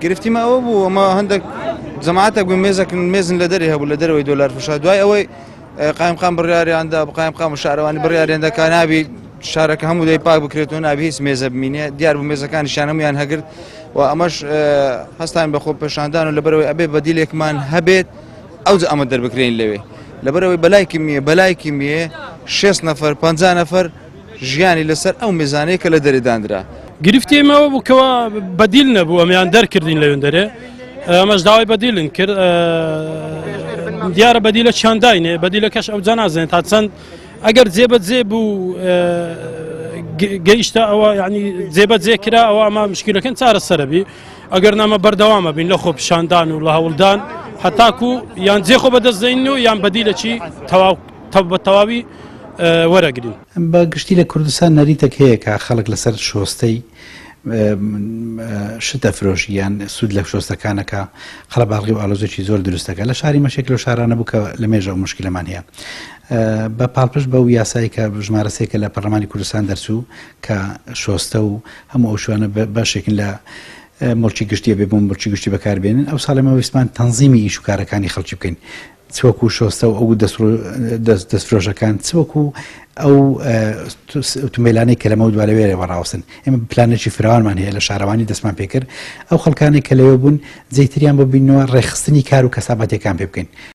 گرفتی مە ئەوە بوو ئەمە هەندێک جەماعەتێک بوو مێزەکن مێزن لە دەرێ هەبوو لە دەرەوەی دۆلار فرۆشا دوای ئەوەی قایمقام بڕیاریاندا قایمقام و شارەوانی بڕیاریاندا کە نابی شارەکە هەموو دەی پاک بکرێت و نابی هیچ مێزە بمینێ دیار بوو مێزەکانیشیان هەمویان هەگرت و ئەمەش هەستان بە خۆ پێشاندان و لەبەرەوەی ئەبێ بەدیلێکمان هەبێت ئەوجا ئەمە دەربکرێن لەوێ لەبەرەوەی بەلای کمیە بەلای کمیە 6 نەفەر 50 نەفەر ژیانی لەسەر ئەو مێزانەیە کە لە دەرێ داندرا. گرفتی ئێمە ئەوە بوو کەوا بەدیل نەبوو ئەمیان دەرکردین لەوێن دەرێ ئەمەش داوای بەدیلن کرد دیارە بەدیلە چانداینێ بەدیلەکەش ئەو جەنازێن تا چەند ئەگەر جێبەجێ بوو گەیشتە ئەوە ینی جێبەجێ کرا ئەوە ئەمە مشکلەکەن چارەسەرەبی ئەگەر نامە بەردەوامە بین لە خۆپیشاندان و لە هەوڵدان هەتاکو یان جێخۆ بەدەست دێنین و یان بەدیلەکی تەواو بە تەواوی وەرەگرین. بە گشتی لە کوردستان نەریتێک هەیە کە خەڵک لەسەر شۆستەی شت ئەفرۆشی یان سوود لە شۆستەکان ئەکا، قەرەباڵغی و ئالۆزێکی زۆر دروست دەکات. لە شاری مەش یەک لەو شارانە بوو کە لە مێژە ئەو موشکیلەمان هەیە. بە پاڵپشت بەو یاسای کە ژمارە سێ کە لە پەرلەمانی کوردستان دەرچوو کە شۆستە و هەموو ئەو شوێنە بەشێکن لە موڵکی گشتی ئەبێ بۆ موڵکی گشتی بەکار بێنن، ئەو ساڵ ئێمە ویستمان تەنزیمی ئیش و کارەکانی خەڵکی بکەین. چ وەکو شۆستە و ئەو دەستفرۆشەکان چ وەکو ئەو ئوتومبیلانەی کە لەمە دوا لەوێرەوە ڕاوەستن ئێمە پلانێکی فراوانمان هەیە لە شارەوانی دەستمان پێکرد ئەو خەڵکانێک کە لەوێ بوون جێتریان بۆ بینەوە ڕێکخستنی کار و کەسابەتەکان پێ بکەین.